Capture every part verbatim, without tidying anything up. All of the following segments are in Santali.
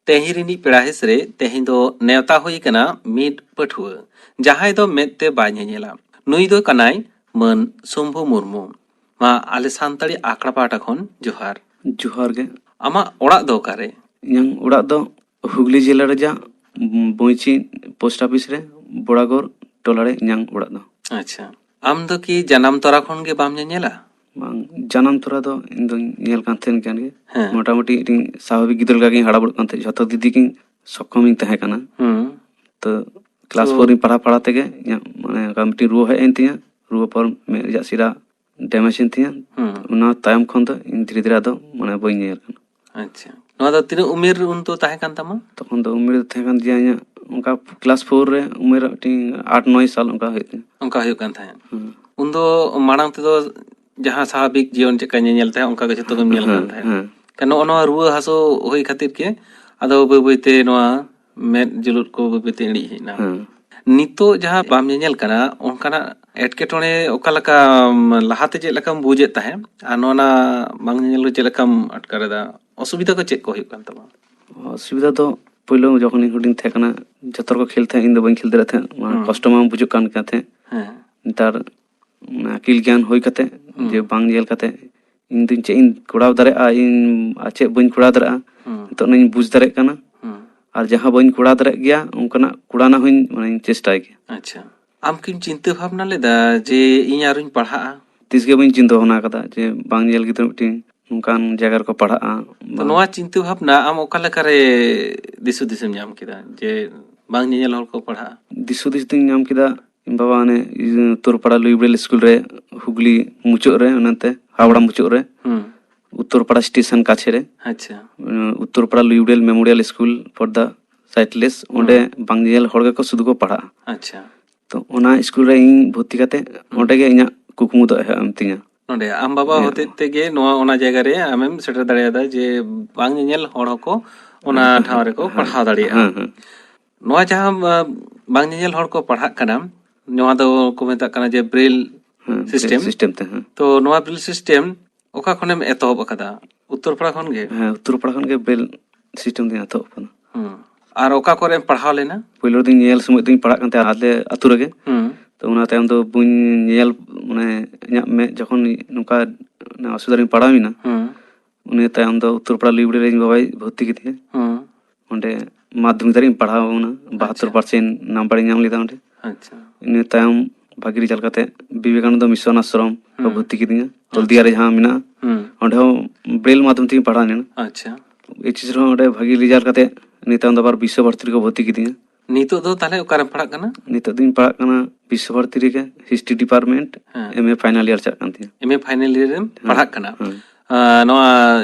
ᱛᱮᱦᱮᱧ ᱨᱤᱱᱤᱡ ᱯᱮᱲᱟ ᱦᱤᱸᱥ ᱨᱮ ᱛᱮᱦᱮᱧ ᱫᱚ ᱱᱮᱣᱛᱟ ᱦᱩᱭ ᱟᱠᱟᱱᱟ ᱢᱤᱫ ᱯᱟᱹᱴᱷᱩᱣᱟᱹ, ᱡᱟᱦᱟᱸᱭ ᱫᱚ ᱢᱮᱫ ᱛᱮ ᱵᱟᱭ ᱧᱮᱧᱮᱞᱟ᱾ ᱱᱩᱭ ᱫᱚ ᱠᱟᱱᱟᱭ ᱢᱟᱹᱱ ᱥᱚᱢᱵᱷᱩ ᱢᱩᱨᱢᱩ᱾ ᱢᱟ, ᱟᱞᱮ ᱥᱟᱱᱛᱟᱲᱤ ᱟᱠᱷᱲᱟ ᱯᱟᱦᱴᱟ ᱠᱷᱚᱱ ᱡᱚᱦᱟᱨ᱾ ᱡᱚᱦᱟᱨ ᱜᱮ᱾ ᱟᱢᱟᱜ ᱚᱲᱟᱜ ᱫᱚ ᱚᱠᱟᱨᱮ? ᱤᱧᱟᱹᱜ ᱚᱲᱟᱜ ᱫᱚ ᱦᱩᱜᱽᱞᱤ ᱡᱮᱞᱟ ᱨᱮᱭᱟᱜ ᱵᱚᱸᱭᱪᱤ ᱯᱳᱥᱴ ᱚᱯᱷᱤᱥ ᱨᱮ, ᱵᱚᱲᱟᱜᱚᱲ ᱴᱚᱞᱟ ᱨᱮ ᱤᱧᱟᱹᱜ ᱚᱲᱟᱜ ᱫᱚ᱾ ᱟᱪᱪᱷᱟ, ᱟᱢ ᱫᱚ ᱠᱤ ᱡᱟᱱᱟᱢ ᱛᱚᱨᱟ ᱠᱷᱚᱱ ᱜᱮ ᱵᱟᱢ ᱧᱮᱧᱮᱞᱟ? ᱵᱟᱝ, ᱡᱟᱱᱟᱢ ᱛᱚᱨᱟ ᱫᱚ ᱤᱧ ᱫᱚᱧ ᱧᱮᱞ ᱠᱟᱱ ᱛᱟᱦᱮᱱ ᱠᱟᱱ ᱜᱮ᱾ ᱦᱮᱸ᱾ ᱢᱚᱴᱟᱢᱩᱴᱤ ᱢᱤᱫᱴᱤᱧ ᱥᱟᱵᱷᱟᱵᱤᱠ ᱜᱤᱫᱽᱨᱟᱹ ᱞᱮᱠᱟ ᱜᱤᱧ ᱦᱟᱨᱟ ᱵᱩᱨᱩᱜ ᱠᱟᱱ ᱛᱟᱦᱮᱸᱫ, ᱡᱷᱚᱛᱚ ᱫᱤᱠ ᱫᱤᱭᱮ ᱜᱤᱧ ᱥᱚᱠᱠᱷᱚᱢᱤᱧ ᱛᱟᱦᱮᱸ ᱠᱟᱱᱟ᱾ ᱦᱩᱸ᱾ ᱛᱚ ᱠᱞᱟᱥ ᱛᱚ ᱯᱷᱳᱨ ᱨᱤᱧ ᱯᱟᱲᱦᱟᱣ ᱯᱟᱲᱦᱟᱣ ᱛᱮᱜᱮ ᱤᱧᱟᱹᱜ ᱢᱟᱱᱮ ᱚᱱᱠᱟ ᱢᱤᱫᱴᱤᱡ ᱨᱩᱣᱟᱹ ᱦᱮᱡ ᱮᱱ ᱛᱤᱧᱟᱹ᱾ ᱨᱩᱣᱟᱹ ᱯᱚᱨ ᱢᱮᱫ ᱨᱮᱭᱟᱜ ᱥᱤᱨᱟ ᱰᱮᱢᱮᱡᱽ ᱮᱱ ᱛᱤᱧᱟᱹ᱾ ᱦᱩᱸ᱾ ᱚᱱᱟ ᱛᱟᱭᱚᱢ ᱠᱷᱚᱱ ᱫᱚ ᱤᱧ ᱫᱷᱤᱨᱮ ᱫᱷᱤᱨᱮ ᱟᱫᱚ ᱢᱟᱱᱮ ᱵᱟᱹᱧ ᱧᱮᱧᱮᱞ ᱠᱟᱱᱟ᱾ ᱟᱪᱪᱷᱟ, ᱱᱚᱣᱟ ᱫᱚ ᱛᱤᱱᱟᱹᱜ ᱩᱢᱮᱨ ᱩᱱ ᱫᱚ ᱛᱟᱦᱮᱸ ᱠᱟᱱ ᱛᱟᱢᱟ? ᱛᱚᱠᱷᱚᱱ ᱫᱚ ᱩᱢᱮᱨ ᱫᱚ ᱛᱟᱦᱮᱸ ᱠᱟᱱ ᱛᱤᱧᱟᱹ ᱤᱧᱟᱹᱜ ᱚᱱᱠᱟ ᱠᱞᱟᱥ ᱯᱷᱳᱨ ᱨᱮ ᱩᱢᱮᱨ ᱢᱤᱫᱴᱤᱡ ᱟᱴ ᱱᱚᱭ ᱥᱟᱞ ᱚᱱᱠᱟ ᱦᱩᱭᱩᱜ ᱛᱤᱧᱟᱹ᱾ ᱚᱱᱠᱟ ᱦᱩᱭᱩᱜ ᱠᱟᱱ ᱛᱟᱦᱮᱸᱫ᱾ ᱦᱩᱸ᱾ ᱩᱱᱫᱚ ᱢᱟᱲᱟᱝ ᱛᱮᱫᱚ ᱡᱟᱦᱟᱸ ᱥᱟᱵᱷᱟᱵᱤᱠ ᱡᱤᱭᱚᱱ ᱪᱮᱫᱠᱟ ᱧᱮᱧᱮᱞ ᱛᱟᱦᱮᱸᱫ, ᱚᱱᱠᱟ ᱜᱮ ᱡᱷᱚᱛᱚ ᱜᱮᱢ ᱧᱮᱞ ᱠᱟᱱ ᱦᱮᱸ, ᱛᱟᱦᱮᱸᱫ᱾ ᱦᱮᱸ᱾ ᱠᱷᱟᱱ ᱱᱚᱜᱼᱚ ᱱᱚᱣᱟ ᱨᱩᱣᱟᱹ ᱦᱟᱹᱥᱩ ᱦᱩᱭ ᱠᱷᱟᱹᱛᱤᱨ ᱜᱮ ᱟᱫᱚ ᱵᱟᱹᱭ ᱵᱟᱹᱭ ᱵᱟᱹᱭᱛᱮ ᱱᱚᱣᱟ ᱢᱮᱫ ᱡᱩᱞᱩᱫ ᱠᱚ ᱵᱟᱹᱭ ᱵᱟᱹᱭᱛᱮ ᱤᱬᱤᱡ ᱦᱮᱡ ᱮᱱᱟ᱾ ᱦᱮᱸ᱾ ᱱᱤᱛᱚᱜ ᱡᱟᱦᱟᱸ ᱵᱟᱢ ᱧᱮᱧᱮᱞ ᱠᱟᱱᱟ, ᱚᱱᱠᱟᱱᱟᱜ ᱮᱴᱠᱮᱴᱚᱬᱮ ᱚᱠᱟ ᱞᱮᱠᱟ, ᱞᱟᱦᱟᱛᱮ ᱪᱮᱫ ᱞᱮᱠᱟᱢ ᱵᱩᱡᱮᱫ ᱛᱟᱦᱮᱸᱫ ᱟᱨ ᱱᱚᱣᱟ ᱵᱟᱝ ᱧᱮᱧᱮᱞ ᱨᱮ ᱪᱮᱫ ᱞᱮᱠᱟᱢ ᱟᱴᱠᱟᱨ ᱮᱫᱟ? ᱚᱥᱩᱵᱤᱫᱷᱟ ᱠᱚ ᱪᱮᱫ ᱠᱚ ᱦᱩᱭᱩᱜ ᱠᱟᱱ ᱛᱟᱢᱟ? ᱚᱥᱩᱵᱤᱫᱷᱟ ᱫᱚ ᱯᱳᱭᱞᱳ ᱡᱚᱠᱷᱚᱱᱤᱧ ᱦᱩᱰᱤᱧ ᱛᱟᱦᱮᱸ ᱠᱟᱱᱟ, ᱡᱚᱛᱚ ᱦᱚᱲ ᱠᱚ ᱠᱷᱮᱞ ᱛᱟᱦᱮᱸᱫ, ᱤᱧ ᱫᱚ ᱵᱟᱹᱧ ᱠᱷᱮᱞ ᱫᱟᱲᱮᱭᱟᱜ ᱛᱟᱦᱮᱸᱫ᱾ ᱚᱱᱟ ᱦᱩᱸ᱾ ᱠᱚᱥᱴᱚ ᱢᱟ ᱵᱩᱡᱩᱜ ᱠᱟᱱ ᱜᱮ ᱛᱟᱦᱮᱸᱫ᱾ ᱦᱮᱸ᱾ ᱱᱮᱛᱟᱨ ᱚᱱᱟ ᱟᱹᱠᱤᱞ ᱜᱮᱭᱟᱱ ᱦᱩᱭ ᱠᱟᱛᱮ, ᱦᱩᱸ᱾ ᱡᱮ ᱵᱟᱝ ᱧᱮᱞ ᱠᱟᱛᱮ ᱤᱧ ᱫᱚ ᱪᱮᱫ ᱤᱧ ᱠᱚᱨᱟᱣ ᱫᱟᱲᱮᱭᱟᱜᱼᱟ, ᱤᱧ ᱟᱨ ᱪᱮᱫ ᱵᱟᱹᱧ ᱠᱚᱨᱟᱣ ᱫᱟᱲᱮᱭᱟᱜᱼᱟ, ᱦᱩᱸ᱾ ᱱᱤᱛᱚᱜ ᱚᱱᱟᱧ ᱵᱩᱡᱽ ᱫᱟᱲᱮᱭᱟᱜ ᱠᱟᱱᱟ᱾ ᱦᱩᱸ᱾ ᱟᱨ ᱡᱟᱦᱟᱸ ᱵᱟᱹᱧ ᱠᱚᱨᱟᱣ ᱫᱟᱲᱮᱭᱟᱜ ᱜᱮᱭᱟ, ᱚᱱᱠᱟᱱᱟᱜ ᱠᱚᱨᱟᱣ ᱨᱮᱱᱟᱜ ᱦᱚᱸᱧ, ᱢᱟᱱᱮᱧ ᱪᱮᱥᱴᱟᱭ ᱜᱮᱭᱟ᱾ ᱟᱪᱪᱷᱟ, ᱟᱢ ᱠᱤᱢ ᱪᱤᱱᱛᱟᱹ ᱵᱷᱟᱵᱽᱱᱟ ᱞᱮᱫᱟ ᱡᱮ ᱤᱧ ᱟᱨᱚᱧ ᱯᱟᱲᱦᱟᱜᱼᱟ? ᱛᱤᱥ ᱜᱮ ᱵᱟᱹᱧ ᱪᱤᱱᱛᱟᱹ ᱵᱷᱟᱵᱽᱱᱟ ᱟᱠᱟᱫᱟ ᱡᱮ ᱵᱟᱝ ᱧᱮᱧᱮᱞ ᱜᱤᱫᱽᱨᱟᱹ ᱢᱤᱫᱴᱤᱱ ᱱᱚᱝᱠᱟᱱ ᱡᱟᱭᱜᱟ ᱨᱮᱠᱚ ᱯᱟᱲᱦᱟᱜᱼᱟ᱾ ᱛᱚ, ᱵᱟᱝ᱾ ᱱᱚᱣᱟ ᱪᱤᱱᱛᱟᱹ ᱵᱷᱟᱵᱽᱱᱟ ᱟᱢ ᱚᱠᱟ ᱞᱮᱠᱟᱨᱮ ᱫᱤᱥ ᱦᱩᱫᱤᱥ ᱮᱢ ᱧᱟᱢ ᱠᱮᱫᱟ ᱡᱮ ᱵᱟᱝ ᱧᱮᱧᱮᱞ ᱦᱚᱲ ᱠᱚ ᱯᱟᱲᱦᱟᱜᱼᱟ? ᱫᱤᱥ ᱦᱩᱫᱤᱥ ᱫᱚᱧ ᱧᱟᱢ ᱠᱮᱫᱟ, ᱤᱧ ᱵᱟᱵᱟ ᱚᱱᱮ ᱤᱭᱟᱹ ᱩᱛᱛᱚᱨ ᱯᱟᱲᱟ ᱞᱩᱭᱵᱲᱮᱞ ᱥᱠᱩᱞ ᱨᱮ, ᱦᱩᱜᱽᱞᱤ ᱢᱩᱪᱟᱹᱫ ᱨᱮ, ᱚᱱᱟᱛᱮ ᱦᱟᱣᱲᱟ ᱦᱩᱸ᱾ ᱢᱩᱪᱟᱹᱫ ᱨᱮ, ᱦᱩᱸ᱾ ᱩᱛᱛᱚᱨ ᱯᱟᱲᱟ ᱥᱴᱮᱥᱚᱱ ᱠᱟᱪᱷᱮ ᱨᱮ, ᱟᱪᱪᱷᱟ᱾ ᱩᱸ, ᱩᱛᱛᱚᱨ ᱯᱟᱲᱟ ᱞᱩᱭᱵᱲᱮᱞ ᱢᱮᱢᱳᱨᱤᱭᱟᱞ ᱥᱠᱩᱞ ᱯᱷᱚᱨ ᱫᱟ ᱥᱟᱭᱴᱞᱮᱥ, ᱚᱸᱰᱮ ᱦᱩᱸ᱾ ᱵᱟᱝ ᱧᱮᱧᱮᱞ ᱦᱚᱲ ᱜᱮᱠᱚ ᱥᱩᱫᱷᱩ ᱠᱚ ᱯᱟᱲᱦᱟᱜᱼᱟ᱾ ᱟᱪᱪᱷᱟ᱾ ᱛᱚ, ᱚᱱᱟ ᱥᱠᱩᱞ ᱨᱮ ᱤᱧ ᱵᱷᱚᱨᱛᱤ ᱠᱟᱛᱮ ᱦᱩᱸ᱾ ᱚᱸᱰᱮ ᱜᱮ ᱤᱧᱟᱹᱜ ᱠᱩᱠᱢᱩ ᱫᱚ ᱮᱦᱚᱵ ᱮᱱ ᱛᱤᱧᱟ᱾ ᱱᱚᱰᱮ ᱟᱢ ᱵᱟᱵᱟ ᱦᱮᱸ᱾ ᱦᱚᱛᱮᱡ ᱛᱮᱜᱮ ᱱᱚᱣᱟ, ᱚᱱᱟ ᱡᱟᱭᱜᱟ ᱨᱮ ᱟᱢᱮᱢ ᱥᱮᱴᱮᱨ ᱫᱟᱲᱮᱭᱟᱫᱟ ᱡᱮ ᱵᱟᱝ ᱧᱮᱧᱮᱞ ᱦᱚᱲ ᱦᱚᱸᱠᱚ ᱚᱱᱟ ᱦᱮᱸ, ᱴᱷᱟᱶ ᱨᱮᱠᱚ ᱦᱮᱸ, ᱯᱟᱲᱦᱟᱣ ᱫᱟᱲᱮᱭᱟᱜᱼᱟ᱾ ᱦᱮᱸ, ᱦᱮᱸ᱾ ᱱᱚᱣᱟ ᱡᱟᱦᱟᱸ, ᱟ, ᱵᱟᱝ ᱧᱮᱧᱮᱞ ᱦᱚᱲ ᱠᱚ ᱯᱟᱲᱦᱟᱜ ᱠᱟᱱᱟ, ᱱᱚᱣᱟ ᱫᱚ ᱠᱚ ᱢᱮᱛᱟᱜ ᱠᱟᱱᱟ ᱡᱮ ᱵᱨᱮᱞ ᱦᱮᱸ, ᱵᱨᱮᱞ ᱥᱤᱥᱴᱮᱢ᱾ ᱥᱤᱥᱴᱮᱢ ᱛᱮ, ᱦᱮᱸ᱾ ᱛᱚ, ᱱᱚᱣᱟ ᱵᱨᱮᱞ ᱥᱤᱥᱴᱮᱢ ᱚᱠᱟ ᱠᱷᱚᱱᱮᱢ ᱮᱛᱚᱦᱚᱵ ᱟᱠᱟᱫᱟ? ᱩᱛᱛᱚᱨ ᱯᱟᱲᱟ ᱠᱷᱚᱱ ᱜᱮ? ᱦᱮᱸ, ᱩᱛᱛᱚᱨ ᱯᱟᱲᱟ ᱠᱷᱚᱱ ᱜᱮ ᱵᱨᱮᱞ ᱥᱤᱥᱴᱮᱢ ᱫᱚᱧ ᱮᱛᱚᱦᱚᱵ ᱟᱠᱟᱫᱟ᱾ ᱦᱩᱸ᱾ ᱟᱨ ᱚᱠᱟ ᱠᱚᱨᱮᱢ ᱯᱟᱲᱦᱟᱣ ᱞᱮᱱᱟ? ᱯᱳᱭᱞᱳ ᱫᱚᱧ ᱧᱮᱞ ᱥᱚᱢᱚᱭ ᱫᱚᱧ ᱯᱟᱲᱦᱟᱜ ᱠᱟᱱ ᱛᱟᱦᱮᱸᱫ ᱟᱞᱮ ᱟᱹᱛᱩ ᱨᱮᱜᱮ᱾ ᱦᱩᱸ᱾ ᱛᱚ ᱚᱱᱟ ᱛᱟᱭᱚᱢ ᱫᱚ ᱵᱟᱹᱧ ᱧᱮᱞ, ᱢᱟᱱᱮ ᱤᱧᱟᱹᱜ ᱢᱮᱫ ᱡᱚᱠᱷᱚᱱ ᱱᱚᱝᱠᱟ ᱚᱥᱩᱵᱤᱫᱷᱟ ᱨᱤᱧ ᱯᱟᱲᱟᱣ ᱮᱱᱟ, ᱦᱩᱸ᱾ ᱩᱱᱤ ᱛᱟᱭᱚᱢ ᱫᱚ ᱩᱛᱛᱚᱨ ᱯᱟᱲᱟ ᱞᱤᱵᱽᱲᱤ ᱨᱮ ᱤᱧ ᱵᱟᱵᱟᱭ ᱵᱷᱚᱨᱛᱤ ᱠᱮᱫᱤᱧᱟ᱾ ᱦᱩᱸ᱾ ᱚᱸᱰᱮ ᱢᱟᱫᱽᱫᱷᱚᱢᱤᱠ ᱫᱷᱟᱹᱨᱤᱡ ᱤᱧ ᱯᱟᱲᱦᱟᱣ ᱮᱱᱟ, ᱟᱪᱪᱷᱟ᱾ ᱵᱟᱦᱟᱛᱛᱳᱨ ᱯᱟᱨᱥᱮᱱᱴ ᱱᱟᱢᱵᱟᱨ ᱤᱧ ᱧᱟᱢ ᱞᱮᱫᱟ ᱚᱸᱰᱮ᱾ ᱟᱪᱪᱷᱟ᱾ ᱤᱱᱟᱹ ᱛᱟᱭᱚᱢ ᱵᱷᱟᱹᱜᱤ ᱨᱮᱡᱟᱞᱴ ᱠᱟᱛᱮ ᱵᱤᱵᱮᱠᱟᱱᱚᱱᱫᱚ ᱢᱤᱥᱚᱱ ᱟᱥᱨᱚᱢ ᱠᱚ ᱦᱩᱸ᱾ ᱵᱷᱚᱨᱛᱤ ᱠᱤᱫᱤᱧᱟ, ᱦᱚᱞᱫᱤᱭᱟ ᱨᱮ ᱡᱟᱦᱟᱸ ᱢᱮᱱᱟᱜᱼᱟ᱾ ᱦᱩᱸ᱾ ᱚᱸᱰᱮ ᱦᱚᱸ ᱵᱨᱮᱞ ᱢᱟᱫᱽᱫᱷᱚᱢ ᱛᱮᱜᱮᱧ ᱯᱟᱲᱦᱟᱣ ᱞᱮᱱᱟ᱾ ᱟᱪᱪᱷᱟ᱾ ᱮᱭᱤᱪ ᱮᱥ ᱨᱮᱦᱚᱸ ᱚᱸᱰᱮ ᱵᱷᱟᱹᱜᱤ ᱨᱮᱡᱟᱞᱴ ᱠᱟᱛᱮ ᱱᱤᱛᱟᱭᱚᱢ ᱫᱚ ᱟᱵᱟᱨ ᱵᱤᱥᱥᱚ ᱵᱷᱟᱨᱚᱛᱤ ᱨᱮᱠᱚ ᱵᱷᱚᱨᱛᱤ ᱠᱤᱫᱤᱧᱟ᱾ ᱱᱤᱛᱚᱜ ᱫᱚ ᱛᱟᱦᱞᱮ ᱚᱠᱟᱨᱮᱢ ᱯᱟᱲᱦᱟᱜ ᱠᱟᱱᱟ? ᱱᱤᱛᱚᱜ ᱫᱚᱧ ᱯᱟᱲᱦᱟᱜ ᱠᱟᱱᱟ ᱵᱤᱥᱥᱚ ᱵᱷᱟᱨᱚᱛᱤ ᱨᱮᱜᱮ, ᱦᱮᱸ᱾ ᱮᱢ ᱮ ᱯᱷᱟᱭᱱᱟᱞ ᱤᱭᱟᱨ ᱪᱟᱞᱟᱜ ᱠᱟᱱ ᱛᱤᱧᱟ᱾ ᱮᱢ ᱮ ᱯᱷᱟᱭᱱᱟᱞ ᱤᱭᱟᱨ ᱨᱮᱢ ᱦᱮᱸ, ᱯᱟᱲᱦᱟᱜ ᱠᱟᱱᱟ᱾ ᱦᱮᱸ᱾ ᱟᱸ, ᱱᱚᱣᱟ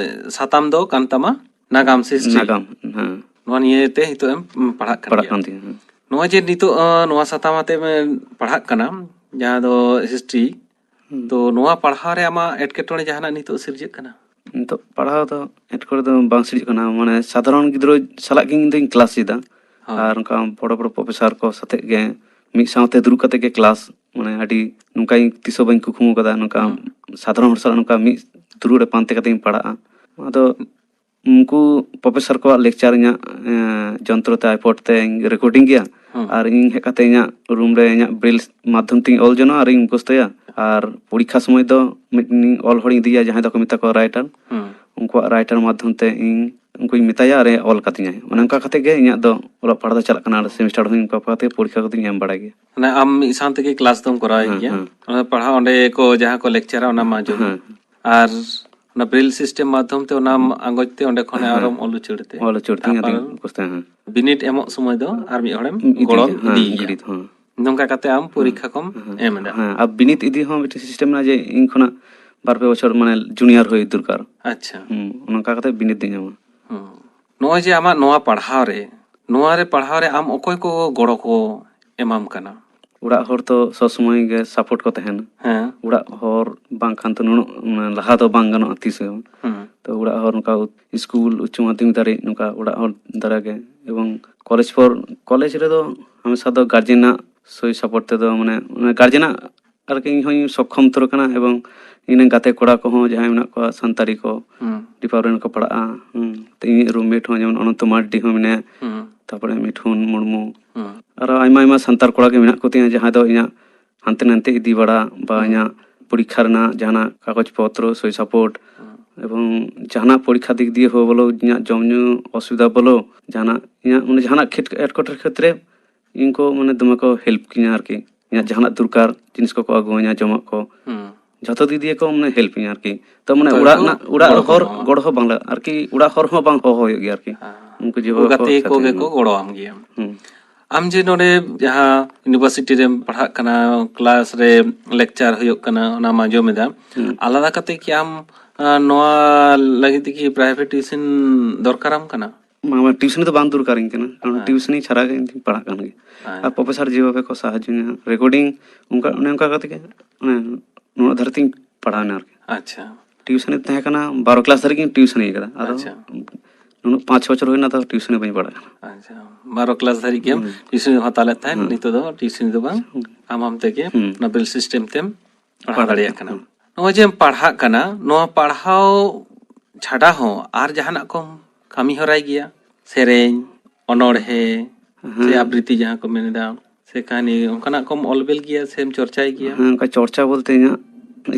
ᱥᱟᱛᱟᱢ ᱫᱚ ᱠᱟᱱ ᱛᱟᱢᱟ ᱱᱟᱜᱟᱢ ᱥᱮ ᱦᱤᱥᱴᱨᱤ? ᱱᱟᱜᱟᱢ, ᱦᱮᱸ᱾ ᱱᱚᱣᱟ ᱱᱤᱭᱮ ᱛᱮ ᱱᱤᱛᱚᱜ ᱮᱢ ᱯᱟᱲᱦᱟᱜ ᱠᱟᱱ ᱯᱟᱲᱦᱟᱜ ᱜᱮᱭᱟ? ᱠᱟᱱ ᱛᱤᱧᱟ, ᱦᱮᱸ᱾ ᱱᱚᱣᱟ ᱡᱮ ᱱᱤᱛᱚᱜ, ᱟᱸ, ᱱᱚᱣᱟ ᱥᱟᱛᱟᱢ ᱟᱛᱮᱢ ᱯᱟᱲᱦᱟᱜ ᱠᱟᱱᱟ, ᱡᱟᱦᱟᱸ ᱫᱚ ᱦᱤᱥᱴᱨᱤ, ᱦᱩᱸ᱾ ᱛᱚ ᱱᱚᱣᱟ ᱯᱟᱲᱦᱟᱣ ᱨᱮ ᱟᱢᱟᱜ ᱮᱴᱠᱮᱴᱚᱬᱮ ᱡᱟᱦᱟᱱᱟᱜ ᱱᱤᱛᱚᱜ ᱥᱤᱨᱡᱟᱹᱜ ᱠᱟᱱᱟ? ᱱᱤᱛᱚᱜ ᱯᱟᱲᱦᱟᱣ ᱫᱚ ᱮᱴᱠᱮᱴᱚᱬᱮ ᱫᱚ ᱵᱟᱝ ᱥᱤᱨᱡᱟᱹᱜ ᱠᱟᱱᱟ, ᱢᱟᱱᱮ ᱥᱟᱫᱷᱟᱨᱚᱱ ᱜᱤᱫᱽᱨᱟᱹ ᱥᱟᱞᱟᱜ ᱜᱮ ᱤᱧ ᱫᱚᱧ ᱠᱞᱟᱥ ᱮᱫᱟ᱾ ᱦᱳᱭ᱾ ᱟᱨ ᱚᱱᱠᱟ ᱵᱚᱲᱚ ᱵᱚᱲᱚ ᱯᱨᱚᱯᱷᱮᱥᱟᱨ ᱠᱚ ᱥᱟᱛᱮᱜ ᱜᱮ ᱢᱤᱫ ᱥᱟᱶᱛᱮ ᱫᱩᱲᱩᱵ ᱠᱟᱛᱮᱜ ᱜᱮ ᱠᱞᱟᱥ, ᱢᱟᱱᱮ ᱟᱹᱰᱤ ᱱᱚᱝᱠᱟ ᱤᱧ ᱛᱤᱥ ᱦᱚᱸ ᱵᱟᱹᱧ ᱠᱩᱠᱢᱩ ᱟᱠᱟᱫᱟ, ᱱᱚᱝᱠᱟ ᱦᱩᱸ᱾ ᱥᱟᱫᱷᱟᱨᱚᱱ ᱦᱚᱲ ᱥᱟᱞᱟᱜ ᱱᱚᱝᱠᱟ ᱢᱤᱫ ᱫᱩᱲᱩᱵ ᱨᱮ ᱯᱟᱱᱛᱮ ᱠᱟᱛᱮ ᱤᱧ ᱯᱟᱲᱦᱟᱜᱼᱟ᱾ ᱟᱫᱚ ᱩᱱᱠᱩ ᱯᱨᱚᱯᱷᱮᱥᱟᱨ ᱠᱚᱣᱟᱜ ᱞᱮᱠᱪᱟᱨ ᱤᱧᱟᱹᱜ, ᱮᱸ, ᱡᱚᱱᱛᱨᱚ ᱛᱮ, ᱟᱭᱯᱚᱰ ᱛᱮᱧ ᱨᱮᱠᱚᱨᱰᱤᱝ ᱜᱮᱭᱟ᱾ ᱦᱩᱸ᱾ ᱟᱨ ᱤᱧ ᱦᱮᱡ ᱠᱟᱛᱮ ᱤᱧᱟᱹᱜ ᱨᱩᱢ ᱨᱮ ᱤᱧᱟᱹᱜ ᱵᱨᱮᱞ ᱢᱟᱫᱽᱫᱷᱚᱢ ᱛᱮᱧ ᱚᱞ ᱡᱚᱱᱚᱜᱼᱟ ᱟᱨᱤᱧ ᱢᱩᱠᱷᱚᱥᱛᱚᱭᱟ᱾ ᱟᱨ ᱯᱚᱨᱤᱠᱠᱷᱟ ᱥᱚᱢᱚᱭ ᱫᱚ ᱢᱤᱫᱴᱮᱱ ᱚᱞ ᱦᱚᱲᱤᱧ ᱤᱫᱤᱭᱟ, ᱡᱟᱦᱟᱸᱭ ᱫᱚᱠᱚ ᱢᱮᱛᱟ ᱠᱚᱣᱟ ᱨᱟᱭᱴᱟᱨ᱾ ᱦᱩᱸ᱾ ᱩᱱᱠᱩᱣᱟᱜ ᱨᱟᱭᱴᱟᱨ ᱢᱟᱫᱽᱫᱷᱚᱢ ᱛᱮ ᱤᱧ ᱩᱱᱠᱩᱧ ᱢᱮᱛᱟᱭᱟ ᱟᱨᱮ ᱚᱞ ᱠᱟᱛᱤᱧᱟᱭ᱾ ᱚᱱᱮ ᱚᱱᱠᱟ ᱟᱪᱪᱷᱟ᱾ ᱠᱟᱛᱮ ᱜᱮ ᱤᱧᱟᱹᱜ ᱫᱚ ᱚᱞᱚᱜ ᱯᱟᱲᱦᱟᱜ ᱫᱚ ᱪᱟᱞᱟᱜ ᱠᱟᱱᱟ᱾ ᱟᱨ ᱥᱮᱢᱤᱥᱴᱟᱨ ᱦᱚᱸᱧ ᱚᱱᱠᱟ ᱠᱟᱛᱮ ᱯᱚᱨᱤᱠᱠᱷᱟ ᱠᱚᱫᱚᱧ ᱮᱢ ᱵᱟᱲᱟᱭ ᱜᱮᱭᱟ᱾ ᱢᱟᱱᱮ ᱟᱢ ᱢᱤᱫ ᱥᱟᱶ ᱛᱮᱜᱮ ᱠᱞᱟᱥ ᱫᱚᱢ ᱠᱚᱨᱟᱣ ᱦᱮᱸ, ᱜᱮᱭᱟ? ᱦᱮᱸ᱾ ᱚᱱᱟ ᱯᱟᱲᱦᱟᱣ ᱚᱸᱰᱮ ᱠᱚ ᱡᱟᱦᱟᱸ ᱠᱚ ᱞᱮᱠᱪᱟᱨᱟ ᱚᱱᱟ ᱢᱟ ᱟᱸᱡᱚᱢ ᱦᱮᱸ, ᱢᱮ᱾ ᱦᱮᱸ᱾ ᱟᱨ ᱚᱱᱟ ᱵᱨᱮᱞ ᱥᱤᱥᱴᱮᱢ ᱢᱟᱫᱽᱫᱷᱚᱢ ᱛᱮ ᱚᱱᱟᱢ ᱟᱸᱜᱚᱪ ᱛᱮ ᱚᱸᱰᱮ ᱠᱷᱚᱱ ᱦᱮᱸ᱾ ᱟᱨᱦᱚᱢ ᱚᱞ ᱩᱪᱟᱹᱲ ᱛᱮ᱾ ᱚᱞ ᱩᱪᱟᱹᱲ ᱛᱤᱧ ᱛᱟᱨᱯᱚᱨ ᱟᱹᱰᱤ ᱠᱩᱥᱤ, ᱦᱮᱸ᱾ ᱵᱤᱱᱤᱰ ᱮᱢᱚᱜ ᱥᱚᱢᱚᱭ ᱫᱚ ᱟᱨ ᱢᱤᱫ ᱦᱚᱲᱮᱢ ᱤᱫᱤ ᱜᱚᱲᱚᱢ ᱜᱮ, ᱦᱮᱸ, ᱤᱫᱤᱭᱮᱭᱟ᱾ ᱜᱤᱰᱤ ᱫᱚ, ᱦᱮᱸ᱾ ᱱᱚᱝᱠᱟ ᱠᱟᱛᱮ ᱟᱢ ᱦᱮᱸ, ᱯᱚᱨᱤᱠᱠᱷᱟ ᱠᱚᱢ ᱦᱮᱸ᱾ ᱮᱢ ᱮᱫᱟ᱾ ᱦᱮᱸ, ᱟᱨ ᱵᱤᱱᱤᱰ ᱤᱫᱤ ᱦᱚᱸ ᱢᱤᱫᱴᱮᱱ ᱥᱤᱥᱴᱮᱢ ᱢᱮᱱᱟᱜᱼᱟ ᱡᱮ ᱤᱧ ᱠᱷᱚᱱᱟᱜ ᱵᱟᱨ ᱯᱮ ᱵᱚᱪᱷᱚᱨ ᱢᱟᱱᱮ ᱡᱩᱱᱤᱭᱟᱨ ᱦᱩᱭ ᱫᱚᱨᱠᱟᱨ᱾ ᱟᱪᱪᱷᱟ᱾ ᱦᱩᱸ, ᱱᱚᱝᱠᱟ ᱠᱟᱛᱮ ᱵᱤᱱᱤᱰ ᱫᱚᱧ ᱮᱢᱟ᱾ ᱦᱩᱸ᱾ ᱱᱚᱜᱼᱚᱭ ᱡᱮ ᱟᱢᱟᱜ ᱱᱚᱣᱟ ᱯᱟᱲᱦᱟᱣ ᱨᱮ, ᱱᱚᱣᱟ ᱨᱮ ᱯᱟᱲᱦᱟᱣ ᱨᱮ ᱟᱢ ᱚᱠᱚᱭ ᱠᱚ ᱜᱚᱲᱚ ᱠᱚ ᱮᱢᱟᱢ ᱠᱟᱱᱟ? ᱚᱲᱟᱜ ᱦᱚᱲ ᱛᱚ ᱥᱚᱵ ᱥᱚᱢᱚᱭ ᱜᱮ ᱥᱟᱯᱳᱨᱴ ᱠᱚ ᱛᱟᱦᱮᱱᱟ᱾ ᱦᱮᱸ᱾ ᱚᱲᱟᱜ ᱦᱚᱲ ᱵᱟᱝᱠᱷᱟᱱ ᱛᱚ ᱱᱩᱱᱟᱹᱜ, ᱢᱟᱱᱮ, ᱞᱟᱦᱟ ᱫᱚ ᱵᱟᱝ ᱜᱟᱱᱚᱜᱼᱟ ᱛᱤᱥ ᱦᱚᱸ᱾ ᱦᱩᱸ᱾ ᱛᱚ ᱚᱲᱟᱜ ᱦᱚᱲ ᱱᱚᱝᱠᱟ ᱥᱠᱩᱞ, ᱩᱪᱪᱚ ᱢᱟᱫᱽᱫᱷᱚᱢᱤᱠ ᱫᱷᱟᱹᱨᱤᱡ ᱱᱚᱝᱠᱟ ᱚᱲᱟᱜ ᱦᱚᱲ ᱫᱟᱨᱟ ᱜᱮ, ᱮᱵᱚᱝ ᱠᱚᱞᱮᱡᱽ ᱯᱚᱨ, ᱠᱚᱞᱮᱡᱽ ᱨᱮᱫᱚ ᱦᱟᱢᱮᱥᱟ ᱫᱚ ᱜᱟᱨᱡᱮᱱᱟᱜ ᱥᱳᱭ ᱥᱟᱯᱳᱨᱴ ᱛᱮᱫᱚ, ᱢᱟᱱᱮ, ᱢᱟᱱᱮ ᱜᱟᱨᱡᱮᱱᱟᱜ ᱟᱨᱠᱤ ᱤᱧ ᱦᱚᱸᱧ ᱥᱚᱠᱠᱷᱚᱢ ᱩᱛᱟᱹᱨ ᱟᱠᱟᱱᱟ, ᱮᱵᱚᱝ ᱤᱧ ᱨᱮᱱ ᱜᱟᱛᱮ ᱠᱚᱲᱟ ᱠᱚᱦᱚᱸ ᱡᱟᱦᱟᱸᱭ ᱢᱮᱱᱟᱜ ᱠᱚᱣᱟ ᱥᱟᱱᱛᱟᱲᱤ ᱠᱚ, ᱦᱩᱸ᱾ ᱰᱤᱯᱟᱨᱴᱢᱮᱱᱴ ᱠᱚ ᱯᱟᱲᱦᱟᱜᱼᱟ᱾ ᱦᱩᱸ᱾ ᱛᱚ ᱤᱧᱤᱡ ᱨᱩᱢᱢᱮᱴ ᱦᱚᱸ ᱡᱮᱢᱚᱱ ᱚᱱᱚᱱᱛᱚ ᱢᱟᱨᱰᱤ ᱦᱚᱸ ᱢᱮᱱᱟᱭᱟ, ᱦᱩᱸ᱾ ᱛᱟᱯᱚᱨᱮ ᱢᱤᱴᱷᱩᱱ ᱢᱩᱨᱢᱩ, ᱦᱩᱸ᱾ ᱟᱨᱚ ᱟᱭᱢᱟ ᱟᱭᱢᱟ ᱥᱟᱱᱛᱟᱲ ᱠᱚᱲᱟ ᱜᱮ ᱢᱮᱱᱟᱜ ᱠᱚᱛᱤᱧᱟ, ᱡᱟᱦᱟᱸᱭ ᱫᱚ ᱤᱧᱟᱹᱜ ᱦᱟᱱᱛᱮ ᱱᱟᱛᱮ ᱤᱫᱤ ᱵᱟᱲᱟ ᱵᱟ ᱦᱩᱸ᱾ ᱤᱧᱟᱹᱜ ᱯᱚᱨᱤᱠᱠᱷᱟ ᱨᱮᱱᱟᱜ ᱡᱟᱦᱟᱱᱟᱜ ᱠᱟᱜᱚᱡᱽ ᱯᱚᱛᱨᱚ, ᱥᱳᱭ ᱥᱟᱯᱳᱨᱴ, ᱦᱩᱸ᱾ ᱮᱵᱚᱝ ᱡᱟᱦᱟᱱᱟᱜ ᱯᱚᱨᱤᱠᱠᱷᱟ ᱫᱤᱠ ᱫᱤᱭᱮ ᱦᱚᱸ ᱵᱚᱞᱚ, ᱤᱧᱟᱹᱜ ᱡᱚᱢ ᱧᱩ ᱚᱥᱩᱵᱤᱫᱷᱟ ᱵᱚᱞᱚ, ᱡᱟᱦᱟᱱᱟᱜ ᱤᱧᱟᱹᱜ ᱢᱟᱱᱮ ᱡᱟᱦᱟᱱᱟᱜ ᱠᱷᱮᱛ-, ᱮᱴᱠᱮᱴᱚᱬᱮ ᱠᱷᱮᱛᱨᱮ ᱤᱧ ᱠᱚ ᱢᱟᱱᱮ ᱫᱚᱢᱮ ᱠᱚ ᱦᱮᱞᱯ ᱠᱤᱧᱟ ᱟᱨᱠᱤ᱾ ᱤᱧᱟᱹᱜ ᱡᱟᱦᱟᱱᱟᱜ ᱫᱚᱨᱠᱟᱨ ᱡᱤᱱᱤᱥ ᱠᱚᱠᱚ ᱟᱹᱜᱩᱣᱟᱹᱧᱟ, ᱡᱚᱢᱟᱜ ᱠᱚ, ᱦᱩᱸ᱾ ᱡᱷᱚᱛᱚ ᱫᱤᱠ ᱫᱤᱭᱮ ᱠᱚ ᱢᱟᱱᱮ ᱦᱮᱞᱯ ᱤᱧᱟ ᱟᱨᱠᱤ᱾ ᱛᱚ ᱢᱟᱱᱮ ᱡᱷᱚᱛᱚ ᱚᱲᱟᱜ ᱜᱮᱠᱚ ᱨᱮᱱᱟᱜ, ᱚᱲᱟᱜ ᱜᱚᱲᱚ ᱠᱚ ᱦᱚᱲ ᱮᱢᱟᱢᱟ᱾ ᱜᱚᱲᱚ ᱦᱚᱸ ᱵᱟᱝ ᱞᱟᱜᱟᱜᱼᱟ ᱟᱨᱠᱤ, ᱚᱲᱟᱜ ᱦᱚᱲ ᱦᱚᱸ ᱵᱟᱝ ᱦᱚᱦᱚ ᱦᱩᱭᱩᱜ ᱜᱮᱭᱟ ᱟᱨᱠᱤ᱾ ᱦᱮᱸ᱾ ᱩᱱᱠᱩ ᱡᱮ ᱩᱱᱠᱩ ᱵᱟᱵᱟ ᱠᱚ ᱜᱟᱛᱮ ᱥᱟᱛᱮ ᱠᱚᱜᱮ ᱠᱚ ᱦᱩᱭᱩᱜᱼᱟ᱾ ᱜᱚᱲᱚᱣᱟᱢ ᱜᱮᱭᱟ᱾ ᱦᱩᱸ᱾ ᱟᱢ ᱡᱮ ᱱᱚᱰᱮ ᱡᱟᱦᱟᱸ ᱤᱭᱩᱱᱤᱵᱷᱟᱨᱥᱤᱴᱤ ᱨᱮᱢ ᱯᱟᱲᱦᱟᱜ ᱠᱟᱱᱟ, ᱠᱞᱟᱥ ᱨᱮ ᱞᱮᱠᱪᱟᱨ ᱦᱩᱭᱩᱜ ᱠᱟᱱᱟ, ᱚᱱᱟᱢ ᱟᱸᱡᱚᱢ ᱮᱫᱟ, ᱦᱩᱸ᱾ ᱟᱞᱟᱫᱟ ᱠᱟᱛᱮ ᱠᱤ ᱟᱢ, ᱟ, ᱱᱚᱣᱟ ᱞᱟᱹᱜᱤᱫ ᱛᱮ ᱠᱤ ᱯᱨᱟᱭᱵᱷᱮᱴ ᱴᱤᱭᱩᱥᱚᱱ ᱫᱚᱨᱠᱟᱨᱟᱢ ᱠᱟᱱᱟ? ᱵᱟᱝ, ᱵᱟᱝ, ᱴᱤᱭᱩᱥᱚᱱᱤ ᱫᱚ ᱵᱟᱝ ᱫᱚᱨᱠᱟᱨᱤᱧ ᱠᱟᱱᱟ, ᱠᱟᱨᱚᱱ ᱦᱮᱸ᱾ ᱴᱤᱭᱩᱥᱚᱱᱤ ᱪᱷᱟᱲᱟ ᱜᱮ ᱤᱧ ᱫᱚᱧ ᱯᱟᱲᱦᱟᱜ ᱠᱟᱱ ᱜᱮᱭᱟ᱾ ᱦᱮᱸ᱾ ᱟᱨ ᱯᱨᱚᱯᱷᱮᱥᱚᱨ ᱡᱮᱵᱷᱟᱵᱮ ᱠᱚ ᱥᱟᱦᱟᱡᱽᱡᱚᱧᱟ, ᱨᱮᱠᱚᱨᱰᱤᱝ ᱚᱱᱠᱟ, ᱚᱱᱮ ᱚᱱᱠᱟ ᱠᱟᱛᱮ ᱜᱮ, ᱢᱟᱱᱮ, ᱱᱩᱱᱟᱹᱜ ᱫᱷᱟᱹᱨᱤᱡ ᱤᱧ ᱯᱟᱲᱦᱟᱣᱱᱟ ᱟᱨᱠᱤ᱾ ᱟᱪᱪᱷᱟ᱾ ᱴᱤᱭᱩᱥᱚᱱᱤ ᱛᱟᱦᱮᱸ ᱠᱟᱱᱟ, ᱵᱟᱨᱚ ᱠᱞᱟᱥ ᱫᱷᱟᱹᱨᱤᱡ ᱜᱤᱧ ᱴᱤᱭᱩᱥᱚᱱᱤ ᱠᱟᱫᱟ᱾ ᱟᱫᱚ ᱟᱪᱪᱷᱟ᱾ ᱱᱩᱱᱟᱹᱜ ᱯᱟᱸᱪ ᱪᱷᱚ ᱵᱚᱪᱷᱚᱨ ᱦᱩᱭᱱᱟ, ᱛᱟᱣ ᱴᱤᱭᱩᱥᱚᱱᱤ ᱵᱟᱹᱧ ᱯᱟᱲᱦᱟᱜ ᱠᱟᱱᱟ᱾ ᱟᱪᱪᱷᱟ, ᱵᱟᱨᱚ ᱠᱞᱟᱥ ᱫᱷᱟᱹᱨᱤᱡ ᱜᱮᱢ ᱦᱩᱸ᱾ ᱴᱤᱭᱩᱥᱚᱱᱤ ᱦᱟᱛᱟᱣ ᱞᱮᱫ ᱛᱟᱦᱮᱸᱫ, ᱦᱩᱸ᱾ ᱱᱤᱛᱚᱜ ᱫᱚ ᱴᱤᱭᱩᱥᱚᱱᱤ ᱫᱚ ᱵᱟᱝ, ᱦᱩᱸ᱾ ᱟᱢ ᱟᱢ ᱛᱮᱜᱮ ᱦᱩᱸ᱾ ᱚᱱᱟ ᱵᱮᱞ ᱥᱤᱥᱴᱮᱢ ᱛᱮᱢ ᱯᱟᱲᱦᱟᱣ ᱯᱟᱲᱦᱟᱣ ᱫᱟᱲᱮᱭᱟᱜ ᱠᱟᱱᱟ᱾ ᱠᱟᱱᱟ᱾ ᱱᱚᱜᱼᱚᱭ ᱡᱮᱢ ᱯᱟᱲᱦᱟᱜ ᱠᱟᱱᱟ, ᱱᱚᱣᱟ ᱯᱟᱲᱦᱟᱣ ᱪᱷᱟᱰᱟ ᱦᱚᱸ ᱟᱨ ᱡᱟᱦᱟᱱᱟᱜ ᱠᱚᱢ ᱠᱟᱹᱢᱤ ᱦᱚᱨᱟᱭ ᱜᱮᱭᱟ? ᱥᱮᱨᱮᱧ, ᱚᱱᱚᱬᱦᱮ, ᱥᱮ ᱦᱮᱸ᱾ ᱟᱵᱨᱤᱛᱤ ᱡᱟᱦᱟᱸ ᱠᱚ ᱢᱮᱱ ᱮᱫᱟ, ᱥᱮ ᱠᱟᱹᱦᱱᱤ, ᱚᱱᱠᱟᱱᱟᱜ ᱠᱚᱢ ᱚᱞ ᱵᱮᱞ ᱜᱮᱭᱟ ᱥᱮᱢ ᱪᱚᱨᱪᱟᱭ ᱜᱮᱭᱟ? ᱦᱮᱸ, ᱚᱱᱠᱟ ᱪᱚᱨᱪᱟ ᱵᱚᱞᱛᱮ ᱤᱧᱟᱹᱜ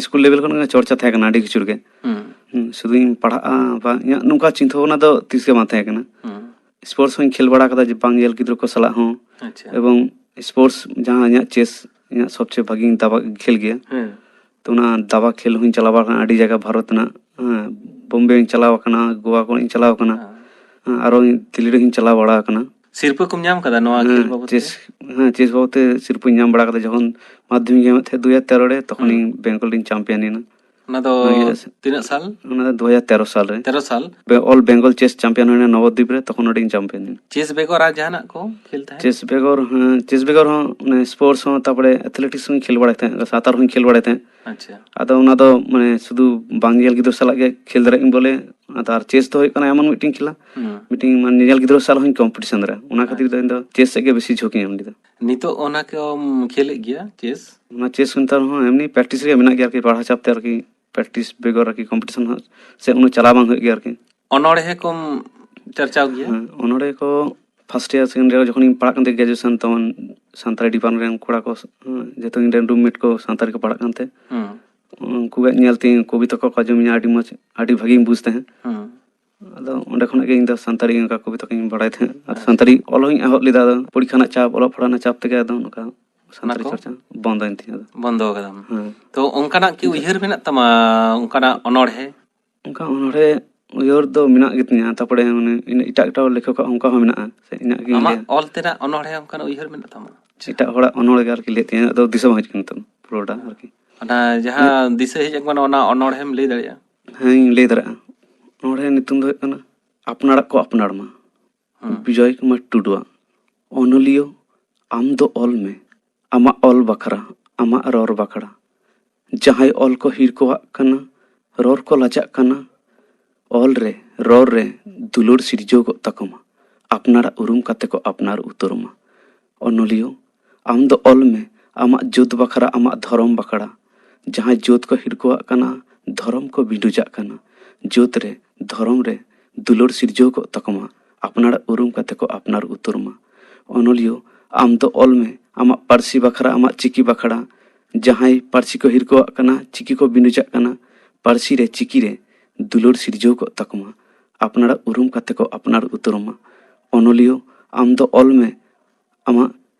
ᱥᱠᱩᱞ ᱞᱮᱵᱮᱞ ᱠᱷᱚᱱ ᱜᱮ ᱪᱚᱨᱪᱟ ᱛᱟᱦᱮᱸ ᱠᱟᱱᱟ ᱟᱹᱰᱤ ᱠᱤᱪᱷᱩ ᱨᱮᱜᱮ᱾ ᱦᱩᱸ᱾ ᱦᱩᱸ, ᱥᱩᱫᱷᱩᱧ ᱯᱟᱲᱦᱟᱜᱼᱟ ᱵᱟ ᱤᱧᱟᱹᱜ ᱱᱚᱝᱠᱟ ᱪᱤᱱᱛᱟᱹ ᱵᱷᱟᱵᱽᱱᱟ ᱫᱚ ᱛᱤᱥ ᱜᱮ ᱵᱟᱝ ᱛᱟᱦᱮᱸ ᱠᱟᱱᱟ᱾ ᱦᱩᱸ᱾ ᱥᱯᱳᱨᱴᱥ ᱦᱚᱸᱧ ᱠᱷᱮᱞ ᱵᱟᱲᱟ ᱠᱟᱫᱟ, ᱡᱮ ᱵᱟᱝ ᱧᱮᱞ ᱜᱤᱫᱽᱨᱟᱹ ᱠᱚ ᱥᱟᱞᱟᱜ ᱦᱚᱸ᱾ ᱟᱪᱪᱷᱟ᱾ ᱮᱵᱚᱝ ᱥᱯᱳᱨᱴᱥ ᱡᱟᱦᱟᱸ ᱤᱧᱟᱹᱜ ᱪᱮᱥ, ᱤᱧᱟᱹᱜ ᱥᱚᱵᱪᱮᱭᱮ ᱵᱷᱟᱜᱤᱧ ᱫᱟᱵᱟ ᱠᱷᱮᱞ ᱜᱮᱭᱟ᱾ ᱦᱮᱸ᱾ ᱛᱚ ᱚᱱᱟ ᱫᱟᱵᱟ ᱠᱷᱮᱞ ᱦᱚᱸᱧ ᱪᱟᱞᱟᱣ ᱵᱟᱲᱟ ᱠᱟᱱᱟ ᱟᱹᱰᱤ ᱡᱟᱭᱜᱟ ᱵᱷᱟᱨᱚᱛ ᱨᱮᱱᱟᱜ, ᱦᱮᱸ, ᱵᱳᱢᱵᱮᱧ ᱪᱟᱞᱟᱣ ᱟᱠᱟᱱᱟ, ᱜᱳᱣᱟ ᱠᱚᱨᱮᱧ ᱪᱟᱞᱟᱣ ᱟᱠᱟᱱᱟ᱾ ᱦᱮᱸ᱾ ᱦᱮᱸ, ᱟᱨᱚ ᱫᱤᱞᱞᱤ ᱨᱮᱦᱚᱸᱧ ᱪᱟᱞᱟᱣ ᱵᱟᱲᱟ ᱟᱠᱟᱱᱟ᱾ ᱥᱤᱨᱯᱟᱹ ᱠᱚᱢ ᱧᱟᱢ ᱠᱟᱫᱟ ᱱᱚᱣᱟ ᱦᱮᱸ, ᱠᱷᱮᱞ ᱵᱟᱵᱚᱫ ᱛᱮ? ᱪᱮᱥ, ᱦᱮᱸ, ᱪᱮᱥ ᱵᱟᱵᱚᱫ ᱛᱮ ᱥᱤᱨᱯᱟᱹᱧ ᱧᱟᱢ ᱵᱟᱲᱟ ᱠᱟᱫᱟ᱾ ᱡᱚᱠᱷᱚᱱ ᱢᱟᱫᱽᱫᱷᱚᱢᱤᱠ ᱤᱧ ᱮᱢᱮᱫ ᱛᱟᱦᱮᱸᱫ ᱫᱩ ᱦᱟᱡᱟᱨ ᱛᱮᱨᱚ ᱨᱮ, ᱛᱚᱠᱷᱚᱱ ᱦᱩᱸ᱾ ᱤᱧ ᱵᱮᱝᱜᱚᱞ ᱨᱤᱧ ᱪᱟᱢᱯᱤᱭᱟᱱ ᱮᱱᱟ᱾ ᱚᱱᱟ ᱫᱚ ᱚᱱᱟ ᱜᱮ ᱛᱤᱱᱟᱹᱜ ᱥᱟᱞ? ᱚᱱᱟ ᱫᱚ ᱫᱩ ᱦᱟᱡᱟᱨ ᱛᱮᱨᱚ ᱥᱟᱞ ᱨᱮ᱾ ᱛᱮᱨᱚ ᱥᱟᱞ? ᱵᱮ-, ᱚᱞ ᱵᱮᱝᱜᱚᱞ ᱪᱮᱥ ᱪᱟᱢᱯᱤᱭᱟᱱ ᱦᱩᱭᱱᱟ ᱱᱚᱵᱚᱫᱤᱯ ᱨᱮ, ᱛᱚᱠᱷᱚᱱ ᱱᱚᱰᱮᱧ ᱪᱟᱢᱯᱤᱭᱟᱱ ᱮᱱᱟ᱾ ᱪᱮᱥ ᱵᱮᱜᱚᱨ ᱟᱨ ᱡᱟᱦᱟᱱᱟᱜ ᱠᱚ ᱠᱷᱮᱞ ᱛᱟᱦᱮᱸᱫ? ᱪᱮᱥ ᱵᱮᱜᱚᱨ, ᱦᱮᱸ, ᱪᱮᱥ ᱵᱮᱜᱚᱨ ᱦᱚᱸ, ᱢᱟᱱᱮ, ᱥᱯᱳᱨᱴᱥ ᱦᱚᱸ, ᱛᱟᱯᱚᱨᱮ ᱮᱛᱷᱞᱮᱴᱤᱠᱥ ᱦᱚᱸᱧ ᱠᱷᱮᱞ ᱵᱟᱲᱟᱭ ᱛᱟᱦᱮᱸᱫ, ᱥᱟᱸᱛᱟᱨ ᱦᱚᱸᱧ ᱠᱷᱮᱞ ᱵᱟᱲᱟᱭ ᱛᱟᱦᱮᱸᱫ᱾ ᱟᱪᱪᱷᱟ᱾ ᱟᱫᱚ ᱚᱱᱟ ᱫᱚ, ᱢᱟᱱᱮ, ᱥᱩᱫᱷᱩ ᱵᱟᱝ ᱧᱮᱞ ᱜᱤᱫᱽᱨᱟᱹ ᱥᱟᱞᱟᱜ ᱜᱮ ᱠᱷᱮᱞ ᱫᱟᱲᱮᱭᱟᱜ ᱟᱹᱧ ᱵᱚᱞᱮ, ᱟᱫᱚ ᱟᱨ ᱪᱮᱥ ᱫᱚ ᱦᱩᱭᱩᱜ ᱠᱟᱱᱟ ᱮᱢᱚᱱ ᱢᱤᱫᱴᱮᱱ ᱠᱷᱮᱞᱟ, ᱦᱩᱸ᱾ ᱢᱤᱫᱴᱮᱱ ᱢᱟᱱᱮ ᱧᱮᱧᱮᱞ ᱜᱤᱫᱽᱨᱟᱹ ᱥᱟᱞᱟᱜ ᱦᱚᱸᱧ ᱠᱚᱢᱯᱤᱴᱤᱥᱚᱱ ᱫᱟᱲᱮᱭᱟᱜᱼᱟ᱾ ᱚᱱᱟ ᱠᱷᱟᱹᱛᱤᱨ ᱫᱚ ᱤᱧ ᱫᱚ ᱪᱮᱥ ᱥᱮᱫ ᱜᱮ ᱵᱮᱥᱤ ᱡᱷᱩᱸᱠ ᱤᱧ ᱮᱢ ᱞᱮᱫᱟ᱾ ᱱᱤᱛᱚᱜ ᱚᱱᱟ ᱠᱚᱢ ᱠᱷᱮᱞᱮᱫ ᱜᱮᱭᱟ, ᱪᱮᱥ? ᱚᱱᱟ ᱪᱮᱥ ᱥᱮᱱᱴᱟᱨ ᱦᱚᱸ ᱮᱢᱱᱤ ᱯᱨᱮᱠᱴᱤᱥ ᱨᱮ ᱢᱮᱱᱟᱜ ᱜᱮᱭᱟ ᱟᱨᱠᱤ, ᱯᱟᱲᱦᱟᱣ ᱪᱟᱯ ᱛᱮ ᱟᱨᱠᱤ, ᱯᱨᱮᱠᱴᱤᱥ ᱵᱮᱜᱚᱨ ᱟᱨᱠᱤ ᱠᱚᱢᱯᱤᱴᱤᱥᱚᱱ ᱦᱚᱸ ᱥᱮ ᱩᱱᱟᱹᱜ ᱪᱟᱞᱟᱣ ᱵᱟᱝ ᱦᱩᱭᱩᱜ ᱜᱮᱭᱟ ᱟᱨᱠᱤ᱾ ᱚᱱᱚᱬᱦᱮ ᱠᱚᱢ ᱪᱟᱨᱪᱟᱣ ᱜᱮᱭᱟ? ᱦᱮᱸ, ᱚᱱᱚᱬᱦᱮ ᱠᱚ ᱯᱷᱟᱨᱥᱴ ᱤᱭᱟᱨ, ᱥᱮᱠᱮᱱᱰ ᱤᱭᱟᱨ ᱡᱚᱠᱷᱚᱱᱤᱧ ᱯᱟᱲᱦᱟᱜ ᱠᱟᱱ ᱛᱟᱦᱮᱸ ᱜᱨᱮᱡᱩᱭᱮᱥᱚᱱ, ᱛᱚᱠᱷᱚᱱ ᱥᱟᱱᱛᱟᱲᱤ ᱰᱤᱯᱟᱨᱴᱢᱮᱱᱴ ᱨᱮᱱ ᱠᱚᱲᱟ ᱠᱚ, ᱦᱮᱸ, ᱡᱚᱛᱚ ᱤᱧ ᱨᱮᱱ ᱨᱩᱢᱢᱮᱴ ᱠᱚ ᱥᱟᱱᱛᱟᱲᱤ ᱠᱚ ᱯᱟᱲᱦᱟᱜ ᱠᱟᱱ ᱛᱮ, ᱦᱩᱸ᱾ ᱩᱱᱠᱩᱣᱟᱜ ᱧᱮᱞ ᱛᱮ ᱠᱚᱵᱤᱛᱟ ᱠᱚᱠᱚ ᱟᱸᱡᱚᱢᱤᱧᱟ, ᱟᱹᱰᱤ ᱢᱚᱡᱽ, ᱟᱹᱰᱤ ᱵᱷᱟᱹᱜᱤᱧ ᱵᱩᱡᱽ ᱛᱟᱦᱮᱸᱫ᱾ ᱦᱩᱸ᱾ ᱟᱫᱚ ᱚᱸᱰᱮ ᱠᱷᱚᱱᱟᱜ ᱜᱮ ᱤᱧ ᱫᱚ ᱥᱟᱱᱛᱟᱲᱤ ᱚᱱᱠᱟ ᱠᱚᱵᱤᱛᱟ ᱠᱚᱧ ᱵᱟᱲᱟᱭ ᱛᱟᱦᱮᱸᱫ᱾ ᱟᱨ ᱟᱪᱪᱷᱟ᱾ ᱥᱟᱱᱛᱟᱲᱤ ᱚᱞ ᱦᱚᱸᱧ ᱮᱦᱚᱵ ᱞᱮᱫᱟ᱾ ᱟᱫᱚ ᱯᱚᱨᱤᱠᱠᱷᱟ ᱨᱮᱱᱟᱜ ᱪᱟᱯ, ᱚᱞᱚᱜ ᱯᱟᱲᱦᱟᱜ ᱨᱮᱱᱟᱜ ᱪᱟᱯ ᱛᱮᱜᱮ ᱟᱫᱚ ᱱᱚᱝᱠᱟ ᱚᱱᱟ ᱥᱟᱱᱛᱟᱲᱤ ᱠᱚ ᱪᱚᱨᱪᱟ ᱵᱚᱱᱫᱚᱭᱮᱱ ᱛᱤᱧᱟᱹ ᱟᱫᱚ᱾ ᱵᱚᱱᱫᱚ ᱟᱠᱟᱫᱟᱢ᱾ ᱦᱮᱸ᱾ ᱛᱚ, ᱚᱱᱠᱟᱱᱟᱜ ᱠᱤ ᱤᱧ ᱫᱚ ᱩᱭᱦᱟᱹᱨ ᱢᱮᱱᱟᱜ ᱛᱟᱢᱟ, ᱚᱱᱠᱟᱱᱟᱜ ᱚᱱᱚᱬᱦᱮ? ᱚᱱᱠᱟ ᱚᱱᱚᱬᱦᱮ ᱩᱭᱦᱟᱹᱨ ᱫᱚ ᱢᱮᱱᱟᱜ ᱜᱮᱛᱤᱧᱟ, ᱛᱟᱯᱚᱨᱮ ᱢᱟᱱᱮ ᱤᱧ ᱮᱴᱟᱜ ᱮᱴᱟᱜ ᱞᱮᱠᱷᱚᱠᱟᱜ ᱚᱱᱠᱟ ᱦᱚᱸ ᱢᱮᱱᱟᱜᱼᱟ, ᱥᱮ ᱤᱧᱟᱹᱜ ᱜᱮ ᱟᱢᱟᱜ ᱞᱟᱹᱭᱟ᱾ ᱚᱞ ᱛᱮᱱᱟᱜ ᱚᱱᱚᱬᱦᱮ ᱚᱱᱠᱟᱱᱟᱜ ᱩᱭᱦᱟᱹᱨ ᱢᱮᱱᱟᱜ ᱛᱟᱢᱟ? ᱮᱴᱟᱜ ᱦᱚᱲᱟᱜ ᱚᱱᱚᱬᱦᱮ ᱜᱮ ᱟᱨᱠᱤ ᱞᱟᱹᱭᱮᱫ ᱛᱤᱧᱟᱹ, ᱟᱫᱚ ᱫᱤᱥᱟᱹ ᱵᱟᱝ ᱦᱤᱡᱩᱜ ᱠᱟᱱᱟ ᱱᱤᱛᱚᱜ ᱯᱩᱨᱟᱹᱴᱟ ᱟᱨᱠᱤ᱾ ᱚᱱᱟ ᱡᱟᱦᱟᱸ ᱫᱤᱥᱟᱹ ᱦᱮᱡ ᱟᱠᱟᱱᱟ, ᱚᱱᱟ ᱚᱱᱚᱬᱦᱮᱢ ᱞᱟᱹᱭ ᱫᱟᱲᱮᱭᱟᱜᱼᱟ? ᱦᱮᱸ, ᱤᱧ ᱞᱟᱹᱭ ᱫᱟᱲᱮᱭᱟᱜᱼᱟ᱾ ᱚᱱᱚᱬᱦᱮ ᱧᱩᱛᱩᱢ ᱫᱚ ᱦᱩᱭᱩᱜ ᱠᱟᱱᱟ ᱟᱯᱱᱟᱨᱟᱜ ᱠᱚ ᱟᱯᱱᱟᱨ ᱢᱟ᱾ ᱦᱩᱸ᱾ ᱵᱤᱡᱚᱭ ᱠᱩᱢᱟᱨ ᱴᱩᱰᱩᱣᱟᱜ᱾ ᱚᱱᱚᱞᱤᱭᱟᱹ, ᱟᱢ ᱫᱚ ᱚᱞ ᱢᱮ ᱟᱢᱟᱜ ᱚᱞ ᱵᱟᱠᱷᱨᱟ, ᱟᱢᱟᱜ ᱨᱚᱲ ᱵᱟᱠᱷᱨᱟ᱾ ᱡᱟᱦᱟᱸᱭ ᱚᱞ ᱠᱚ ᱦᱤᱨᱠᱟᱹᱣᱟᱜ ᱠᱟᱱᱟ, ᱨᱚᱲ ᱠᱚ ᱞᱟᱡᱟᱜ ᱠᱟᱱᱟ, ᱚᱞ ᱨᱮ, ᱨᱚᱲ ᱨᱮ ᱫᱩᱞᱟᱹᱲ ᱥᱤᱨᱡᱟᱹᱣ ᱠᱚᱜ ᱛᱟᱠᱚ ᱢᱟ᱾ ᱟᱯᱱᱟᱨᱟᱜ ᱩᱨᱩᱢ ᱠᱟᱛᱮ ᱠᱚ ᱟᱯᱱᱟᱨ ᱩᱛᱟᱹᱨᱚᱜ ᱢᱟ᱾ ᱚᱱᱚᱞᱤᱭᱟᱹ, ᱟᱢ ᱫᱚ ᱚᱞ ᱢᱮ ᱟᱢᱟᱜ ᱡᱟᱹᱛ ᱵᱟᱠᱷᱨᱟ, ᱟᱢᱟᱜ ᱫᱷᱚᱨᱚᱢ ᱵᱟᱠᱷᱨᱟ᱾ ᱡᱟᱦᱟᱸᱭ ᱡᱟᱹᱛ ᱠᱚ ᱦᱤᱨᱠᱟᱹᱣᱟᱜ ᱠᱟᱱᱟ, ᱫᱷᱚᱨᱚᱢ ᱠᱚ ᱵᱤᱸᱰᱩᱡᱟᱜ ᱠᱟᱱᱟ, ᱡᱟᱹᱛ ᱨᱮ, ᱫᱷᱚᱨᱚᱢ ᱨᱮ ᱫᱩᱞᱟᱹᱲ ᱥᱤᱨᱡᱟᱹᱣ ᱠᱚᱜ ᱛᱟᱠᱚ ᱢᱟ᱾ ᱟᱯᱱᱟᱨᱟᱜ ᱩᱨᱩᱢ ᱠᱟᱛᱮ ᱠᱚ ᱟᱯᱱᱟᱨ ᱩᱛᱟᱹᱨ ᱢᱟ᱾ ᱚᱱᱚᱞᱤᱭᱟᱹ, ᱟᱢ ᱫᱚ ᱚᱞ ᱢᱮ ᱟᱢᱟᱜ ᱯᱟᱹᱨᱥᱤ ᱵᱟᱠᱷᱨᱟ, ᱟᱢᱟᱜ ᱪᱤᱠᱤ ᱵᱟᱠᱷᱨᱟ᱾ ᱡᱟᱦᱟᱸᱭ ᱯᱟᱹᱨᱥᱤ ᱠᱚ ᱦᱤᱨᱠᱟᱹᱣᱟᱜ ᱠᱟᱱᱟ, ᱪᱤᱠᱤ ᱠᱚ ᱵᱤᱸᱰᱩᱡᱟᱜ ᱠᱟᱱᱟ, ᱯᱟᱹᱨᱥᱤ ᱨᱮ, ᱪᱤᱠᱤ ᱨᱮ ᱫᱩᱞᱟᱹᱲ ᱥᱤᱨᱡᱟᱹᱣ ᱠᱚᱜ ᱛᱟᱠᱚ ᱢᱟ᱾ ᱟᱯᱱᱟᱨᱟᱜ ᱩᱨᱩᱢ ᱠᱟᱛᱮ ᱠᱚ ᱟᱯᱱᱟᱨ ᱩᱛᱟᱹᱨ ᱢᱟ᱾ ᱚᱱᱚᱞᱤᱭᱟᱹ, ᱟᱢ ᱫᱚ ᱚᱞ ᱢᱮ ᱟᱢᱟᱜ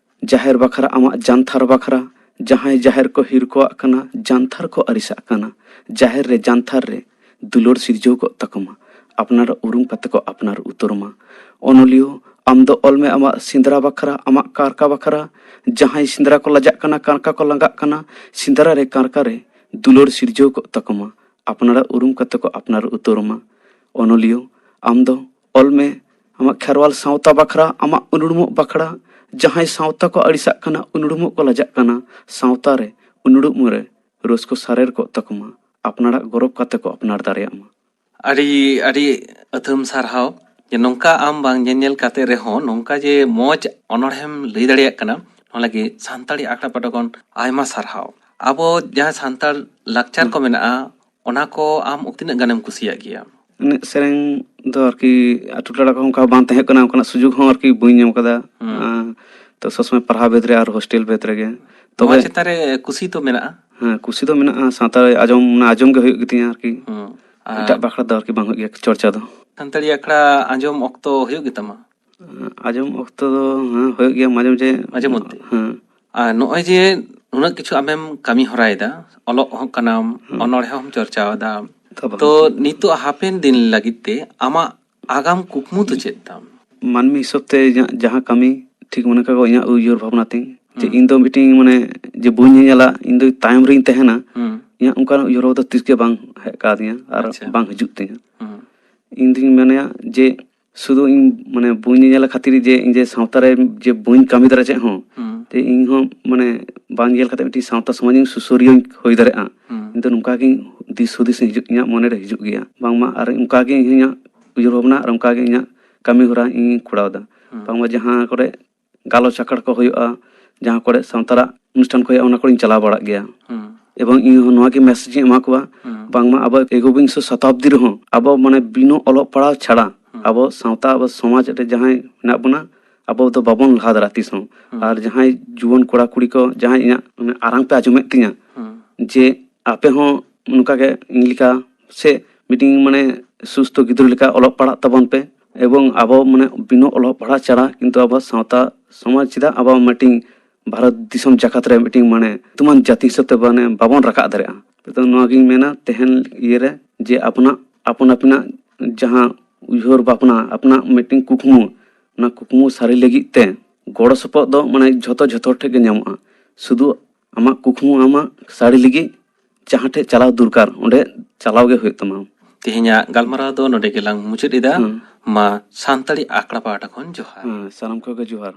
ᱡᱟᱦᱮᱨ ᱵᱟᱠᱷᱨᱟ, ᱟᱢᱟᱜ ᱡᱟᱱᱛᱷᱟᱨ ᱵᱟᱠᱷᱨᱟ᱾ ᱡᱟᱦᱟᱸᱭ ᱡᱟᱦᱮᱨ ᱠᱚ ᱦᱤᱨᱠᱟᱹᱣᱟᱜ ᱠᱟᱱᱟ, ᱡᱟᱱᱛᱷᱟᱨ ᱠᱚ ᱟᱹᱲᱤᱥᱟᱜ ᱠᱟᱱᱟ, ᱡᱟᱦᱮᱨ ᱨᱮ, ᱡᱟᱱᱛᱷᱟᱨ ᱨᱮ ᱫᱩᱞᱟᱹᱲ ᱥᱤᱨᱡᱟᱹᱣ ᱠᱚᱜ ᱛᱟᱠᱚ ᱢᱟ᱾ ᱟᱯᱱᱟᱨᱟᱜ ᱩᱨᱩᱢ ᱠᱟᱛᱮ ᱠᱚ ᱟᱯᱱᱟᱨ ᱩᱛᱟᱹᱨ ᱢᱟ᱾ ᱚᱱᱚᱞᱤᱭᱟᱹ, ᱟᱢ ᱫᱚ ᱚᱞ ᱢᱮ ᱟᱢᱟᱜ ᱥᱮᱸᱫᱽᱨᱟ ᱵᱟᱠᱷᱨᱟ, ᱟᱢᱟᱜ ᱠᱟᱨᱠᱟ ᱵᱟᱠᱷᱨᱟ᱾ ᱡᱟᱦᱟᱸᱭ ᱥᱮᱸᱫᱽᱨᱟ ᱠᱚ ᱞᱟᱡᱟᱜ ᱠᱟᱱᱟ, ᱠᱟᱨᱠᱟ ᱠᱚ ᱞᱟᱸᱜᱟᱜ ᱠᱟᱱᱟ, ᱥᱮᱸᱫᱽᱨᱟ ᱨᱮ, ᱠᱟᱨᱠᱟ ᱨᱮ ᱫᱩᱞᱟᱹᱲ ᱥᱤᱨᱡᱟᱹᱣ ᱠᱚᱜ ᱛᱟᱠᱚ ᱢᱟ᱾ ᱟᱯᱱᱟᱨᱟᱜ ᱩᱨᱩᱢ ᱠᱟᱛᱮ ᱠᱚ ᱟᱯᱱᱟᱨ ᱩᱛᱟᱹᱨ ᱢᱟ᱾ ᱚᱱᱚᱞᱤᱭᱟᱹ, ᱟᱢ ᱫᱚ ᱚᱞ ᱢᱮ ᱟᱢᱟᱜ ᱠᱷᱮᱨᱣᱟᱞ ᱥᱟᱶᱛᱟ ᱵᱟᱠᱷᱨᱟ, ᱟᱢᱟᱜ ᱩᱱᱩᱲᱢᱚᱜ ᱵᱟᱠᱷᱨᱟ᱾ ᱡᱟᱦᱟᱸᱭ ᱥᱟᱶᱛᱟ ᱠᱚ ᱟᱹᱲᱤᱥᱟᱜ ᱠᱟᱱᱟ, ᱩᱱᱩᱲᱢᱚᱜ ᱠᱚ ᱞᱟᱡᱟᱜ ᱠᱟᱱᱟ, ᱥᱟᱶᱛᱟ ᱨᱮ ᱩᱱᱩᱲᱩᱜ ᱢᱟᱹᱨᱮ ᱨᱟᱹᱥᱠᱟᱹ ᱥᱟᱨᱮᱲ ᱠᱚᱜ ᱛᱟᱠᱚ ᱢᱟ᱾ ᱟᱯᱱᱟᱨᱟᱜ ᱜᱚᱨᱚᱵᱽ ᱠᱟᱛᱮ ᱠᱚ ᱟᱯᱱᱟᱨ ᱫᱟᱲᱮᱭᱟᱜ ᱢᱟ᱾ ᱟᱹᱰᱤ ᱟᱹᱰᱤ ᱟᱹᱛᱷᱟᱹᱢ ᱥᱟᱨᱦᱟᱣ ᱡᱮ ᱱᱚᱝᱠᱟ ᱟᱢ ᱵᱟᱝ ᱧᱮᱧᱮᱞ ᱠᱟᱛᱮ ᱨᱮᱦᱚᱸ ᱱᱚᱝᱠᱟ ᱡᱮ ᱢᱚᱡᱽ ᱚᱱᱚᱬᱦᱮᱢ ᱞᱟᱹᱭ ᱫᱟᱲᱮᱭᱟᱜ ᱠᱟᱱᱟ᱾ ᱱᱚᱣᱟ ᱞᱟᱹᱜᱤᱫ ᱥᱟᱱᱛᱟᱲᱤ ᱟᱠᱷᱲᱟ ᱯᱟᱦᱴᱟ ᱠᱷᱚᱱ ᱟᱭᱢᱟ ᱥᱟᱨᱦᱟᱣ᱾ ᱟᱵᱚ ᱡᱟᱦᱟᱸ ᱥᱟᱱᱛᱟᱲ ᱞᱟᱠᱪᱟᱨ ᱠᱚ ᱢᱮᱱᱟᱜᱼᱟ, ᱚᱱᱟ ᱠᱚ ᱟᱢ ᱛᱤᱱᱟᱹᱜ ᱜᱟᱱᱮᱢ ᱠᱩᱥᱤᱭᱟᱜ ᱜᱮᱭᱟ? ᱮᱱᱮᱡ ᱥᱮᱨᱮᱧ ᱫᱚ ᱟᱨᱠᱤ ᱟᱹᱛᱩ ᱴᱚᱞᱟ ᱠᱚᱦᱚᱸ ᱚᱱᱠᱟ ᱵᱟᱝ ᱛᱟᱦᱮᱸ ᱠᱟᱱᱟ, ᱚᱱᱠᱟᱱᱟᱜ ᱥᱩᱡᱳᱜᱽ ᱦᱚᱸ ᱟᱨᱠᱤ ᱵᱟᱹᱧ ᱧᱟᱢ ᱠᱟᱫᱟ᱾ ᱦᱩᱸ᱾ ᱟᱸ, ᱛᱚ ᱥᱚᱵᱽ ᱥᱚᱢᱚᱭ ᱯᱟᱲᱦᱟᱣ ᱵᱷᱮᱫ ᱨᱮ ᱟᱨ ᱦᱳᱥᱴᱮᱞ ᱵᱷᱮᱫ ᱨᱮᱜᱮ᱾ ᱱᱚᱣᱟ ᱛᱚᱵᱮ ᱪᱮᱛᱟᱱ ᱨᱮ ᱠᱩᱥᱤ ᱫᱚ ᱢᱮᱱᱟᱜᱼᱟ? ᱦᱮᱸ, ᱠᱩᱥᱤ ᱫᱚ ᱢᱮᱱᱟᱜᱼᱟ, ᱥᱟᱶᱛᱟ ᱟᱸᱡᱚᱢ, ᱢᱟᱱᱮ ᱟᱸᱡᱚᱢ ᱜᱮ ᱦᱩᱭᱩᱜ ᱜᱮᱛᱤᱧᱟ ᱟᱨᱠᱤ᱾ ᱦᱩᱸ᱾ ᱟᱨ ᱮᱴᱟᱜ ᱟᱠᱷᱲᱟ ᱫᱚ ᱟᱨᱠᱤ ᱵᱟᱝ ᱦᱩᱭᱩᱜ ᱜᱮᱭᱟ ᱪᱚᱨᱪᱟ ᱫᱚ᱾ ᱥᱟᱱᱛᱟᱲᱤ ᱟᱠᱷᱲᱟ ᱟᱸᱡᱚᱢ ᱚᱠᱛᱚ ᱦᱩᱭᱩᱜ ᱜᱮᱛᱟᱢᱟ? ᱟᱸᱡᱚᱢ ᱚᱠᱛᱚ ᱫᱚ, ᱦᱮᱸ, ᱦᱩᱭᱩᱜ ᱜᱮᱭᱟ ᱢᱟᱡᱷᱮ ᱢᱟᱡᱷᱮ᱾ ᱢᱟᱡᱷᱮ ᱢᱚᱫᱽᱫᱷᱮ? ᱦᱮᱸ᱾ ᱟᱨ ᱱᱚᱜᱼᱚᱭ ᱡᱮ ᱱᱩᱱᱟᱹᱜ ᱠᱤᱪᱷᱩ ᱟᱢᱮᱢ ᱠᱟᱹᱢᱤ ᱦᱚᱨᱟᱭᱮᱫᱟ, ᱚᱞᱚᱜ ᱦᱚᱸ ᱠᱟᱱᱟᱢ, ᱦᱮᱸ᱾ ᱚᱱᱚᱬᱦᱮ ᱦᱚᱸᱢ ᱪᱚᱨᱪᱟᱣᱮᱫᱟ, ᱛᱚ ᱵᱟᱝ᱾ ᱛᱚ ᱱᱤᱛᱚᱜ ᱦᱟᱯᱮᱱ ᱫᱤᱱ ᱞᱟᱹᱜᱤᱫ ᱛᱮ ᱟᱢᱟᱜ ᱟᱜᱟᱢ ᱠᱩᱠᱢᱩ ᱫᱚ ᱪᱮᱫ ᱛᱟᱢ? ᱢᱟᱹᱱᱢᱤ ᱦᱤᱥᱟᱹᱵ ᱛᱮ ᱤᱧᱟᱹᱜ ᱡᱟᱦᱟᱸ ᱠᱟᱹᱢᱤ, ᱴᱷᱤᱠ ᱢᱚᱱᱮ ᱠᱟᱜ ᱤᱧᱟᱹᱜ ᱩᱭᱦᱟᱹᱨ ᱵᱷᱟᱵᱽᱱᱟ ᱛᱤᱧ, ᱡᱮ ᱦᱩᱸ᱾ ᱤᱧ ᱫᱚ ᱢᱤᱫᱴᱤᱧ, ᱢᱟᱱᱮ, ᱡᱮ ᱵᱟᱹᱧ ᱧᱮᱧᱮᱞᱟ, ᱤᱧ ᱫᱚ ᱛᱟᱭᱚᱢ ᱨᱤᱧ ᱛᱟᱦᱮᱱᱟ, ᱦᱩᱸ᱾ ᱤᱧᱟᱹᱜ ᱚᱱᱠᱟᱱ ᱩᱭᱦᱟᱹᱨ ᱵᱷᱟᱵᱽᱱᱟ ᱫᱚ ᱛᱤᱥ ᱜᱮ ᱵᱟᱝ ᱦᱮᱡ ᱠᱟᱣᱫᱤᱧᱟ ᱟᱨ ᱟᱪᱪᱷᱟ᱾ ᱵᱟᱝ ᱦᱤᱡᱩᱜ ᱛᱤᱧᱟ᱾ ᱦᱩᱸ᱾ ᱤᱧ ᱫᱩᱧ ᱢᱚᱱᱮᱭᱟ ᱡᱮ ᱥᱩᱫᱷᱩ ᱤᱧ, ᱢᱟᱱᱮ, ᱵᱟᱹᱧ ᱧᱮᱧᱮᱞ ᱠᱷᱟᱹᱛᱤᱨ ᱡᱮ ᱤᱧ ᱡᱮ ᱥᱟᱶᱛᱟ ᱨᱮ ᱡᱮ ᱵᱟᱹᱧ ᱠᱟᱹᱢᱤ ᱫᱟᱲᱮᱭᱟᱜᱼᱟ ᱪᱮᱫ ᱦᱚᱸ, ᱦᱩᱸ᱾ ᱡᱮ ᱤᱧ ᱦᱚᱸ, ᱢᱟᱱᱮ, ᱵᱟᱝ ᱧᱮᱞ ᱠᱟᱛᱮ ᱢᱤᱫᱴᱤᱡ ᱥᱟᱶᱛᱟ ᱥᱚᱢᱟᱡᱽ ᱨᱤᱧ ᱥᱩᱥᱟᱹᱨᱤᱭᱟᱹᱧ ᱦᱩᱭ ᱫᱟᱲᱮᱭᱟᱜᱼᱟ᱾ ᱦᱩᱸ᱾ ᱤᱧ ᱫᱚ ᱱᱚᱝᱠᱟ ᱜᱤᱧ ᱫᱤᱥ ᱦᱩᱫᱤᱥ ᱦᱤᱡᱩᱜ, ᱤᱧᱟᱹᱜ ᱢᱚᱱᱮ ᱨᱮ ᱦᱤᱡᱩᱜ ᱜᱮᱭᱟ, ᱵᱟᱝᱢᱟ ᱟᱨ ᱚᱱᱠᱟ ᱜᱮ ᱤᱧᱟᱹᱜ ᱩᱭᱦᱟᱹᱨ ᱵᱷᱟᱵᱽᱱᱟ ᱟᱨ ᱚᱱᱠᱟ ᱜᱮ ᱤᱧᱟᱹᱜ ᱠᱟᱹᱢᱤ ᱦᱚᱨᱟ ᱤᱧ ᱠᱚᱨᱟᱣ ᱮᱫᱟ᱾ ᱦᱩᱸ᱾ ᱵᱟᱝᱢᱟ ᱡᱟᱦᱟᱸ ᱠᱚᱨᱮ ᱜᱟᱞᱚᱪ ᱟᱠᱷᱲᱟ ᱠᱚ ᱦᱩᱭᱩᱜᱼᱟ, ᱡᱟᱦᱟᱸ ᱠᱚᱨᱮ ᱥᱟᱱᱛᱟᱲᱟᱜ ᱚᱱᱩᱥᱴᱷᱟᱱ ᱠᱚ ᱦᱩᱭᱩᱜᱼᱟ, ᱚᱱᱟ ᱠᱚᱨᱮᱧ ᱪᱟᱞᱟᱣ ᱵᱟᱲᱟᱜ ᱜᱮᱭᱟ᱾ ᱦᱩᱸ᱾ ᱮᱵᱚᱝ ᱤᱧ ᱦᱚᱸ ᱱᱚᱣᱟ ᱜᱮ ᱢᱮᱥᱮᱡᱽ ᱤᱧ ᱮᱢᱟ ᱠᱚᱣᱟ, ᱦᱩᱸ᱾ ᱵᱟᱝᱢᱟ ᱟᱵᱚ ᱮᱠᱵᱤᱝᱥᱚ ᱥᱚᱛᱟᱵᱫᱤ ᱨᱮᱦᱚᱸ ᱟᱵᱚ, ᱢᱟᱱᱮ, ᱵᱤᱱᱟᱹ ᱚᱞᱚᱜ ᱯᱟᱲᱦᱟᱣ ᱪᱷᱟᱲᱟ ᱦᱩᱸ᱾ ᱟᱵᱚ ᱥᱟᱶᱛᱟ, ᱟᱵᱚ ᱥᱚᱢᱟᱡᱽ ᱨᱮ ᱡᱟᱦᱟᱸᱭ ᱢᱮᱱᱟᱜ ᱵᱚᱱᱟ, ᱟᱵᱚ ᱫᱚ ᱵᱟᱵᱚᱱ ᱞᱟᱦᱟ ᱫᱟᱲᱮᱭᱟᱜᱼᱟ ᱛᱤᱥ ᱦᱚᱸ᱾ ᱦᱩᱸ᱾ ᱟᱨ ᱡᱟᱦᱟᱸᱭ ᱡᱩᱣᱟᱹᱱ ᱠᱚᱲᱟ ᱠᱩᱲᱤ ᱠᱚ ᱡᱟᱦᱟᱸᱭ ᱤᱧᱟᱹᱜ, ᱢᱟᱱᱮ, ᱟᱲᱟᱝ ᱯᱮ ᱟᱸᱡᱚᱢᱮᱫ ᱛᱤᱧᱟ, ᱦᱩᱸ᱾ ᱡᱮ ᱟᱯᱮ ᱦᱚᱸ ᱱᱚᱝᱠᱟ ᱜᱮ ᱤᱧ ᱞᱮᱠᱟ ᱥᱮ ᱢᱤᱫᱴᱤᱝ, ᱢᱟᱱᱮ, ᱥᱩᱥᱛᱷᱚ ᱜᱤᱫᱽᱨᱟᱹ ᱞᱮᱠᱟ ᱚᱞᱚᱜ ᱯᱟᱲᱦᱟᱜ ᱛᱟᱵᱚᱱ ᱯᱮ᱾ ᱮᱵᱚᱝ ᱟᱵᱚ, ᱢᱟᱱᱮ, ᱵᱤᱱᱟᱹ ᱚᱞᱚᱜ ᱯᱟᱲᱦᱟᱜ ᱪᱷᱟᱲᱟ ᱠᱤᱱᱛᱩ ᱟᱵᱚ ᱥᱟᱶᱛᱟ ᱥᱚᱢᱟᱡᱽ ᱪᱮᱫᱟᱜ ᱟᱵᱚ ᱢᱤᱫᱴᱤᱝ ᱵᱷᱟᱨᱚᱛ ᱫᱤᱥᱚᱢ ᱡᱟᱠᱟᱛ ᱨᱮ ᱢᱤᱫᱴᱤᱝ, ᱢᱟᱱᱮ, ᱧᱩᱛᱩᱢᱟᱱ ᱡᱟᱹᱛᱤ ᱦᱤᱥᱟᱹᱵ ᱛᱮ, ᱢᱟᱱᱮ, ᱵᱟᱵᱚᱱ ᱨᱟᱠᱟᱵ ᱫᱟᱲᱮᱭᱟᱜᱼᱟ? ᱛᱚ ᱱᱚᱣᱟ ᱜᱤᱧ ᱢᱮᱱᱟ ᱛᱮᱦᱮᱧ ᱤᱭᱟᱹ ᱨᱮ ᱡᱮ ᱟᱯᱱᱟᱜ, ᱟᱯᱟᱱ ᱟᱹᱯᱤᱱᱟᱜ ᱡᱟᱦᱟᱸ ᱩᱭᱦᱟᱹᱨ ᱵᱷᱟᱵᱽᱱᱟ, ᱟᱯᱱᱟᱜ ᱢᱤᱫᱴᱤᱝ ᱠᱩᱠᱢᱩ, ᱚᱱᱟ ᱠᱩᱠᱢᱩ ᱥᱟᱹᱨᱤ ᱞᱟᱹᱜᱤᱫ ᱛᱮ ᱜᱚᱲᱚ ᱥᱚᱯᱚᱦᱚᱫ ᱫᱚ, ᱢᱟᱱᱮ, ᱡᱷᱚᱛᱚ, ᱡᱷᱚᱛᱚ ᱦᱚᱲ ᱴᱷᱮᱱ ᱜᱮ ᱧᱟᱢᱚᱜᱼᱟ᱾ ᱥᱩᱫᱷᱩ ᱟᱢᱟᱜ ᱠᱩᱠᱢᱩ ᱟᱢᱟᱜ ᱥᱟᱹᱨᱤ ᱞᱟᱹᱜᱤᱫ ᱡᱟᱦᱟᱸ ᱴᱷᱮᱡ ᱪᱟᱞᱟᱣ ᱫᱚᱨᱠᱟᱨ, ᱚᱸᱰᱮ ᱪᱟᱞᱟᱣ ᱜᱮ ᱦᱩᱭᱩᱜ ᱛᱟᱢᱟ᱾ ᱛᱮᱦᱮᱧᱟᱜ ᱜᱟᱞᱢᱟᱨᱟᱣ ᱫᱚ ᱱᱚᱰᱮ ᱜᱮᱞᱟᱝ ᱢᱩᱪᱟᱹᱫ ᱮᱫᱟ᱾ ᱦᱮᱸ᱾ ᱢᱟ ᱥᱟᱱᱛᱟᱲᱤ ᱟᱠᱷᱲᱟ ᱯᱟᱦᱴᱟ ᱠᱷᱚᱱ ᱡᱚᱦᱟᱨ᱾ ᱦᱮᱸ, ᱥᱟᱱᱟᱢ ᱠᱚᱜᱮ ᱡᱚᱦᱟᱨ᱾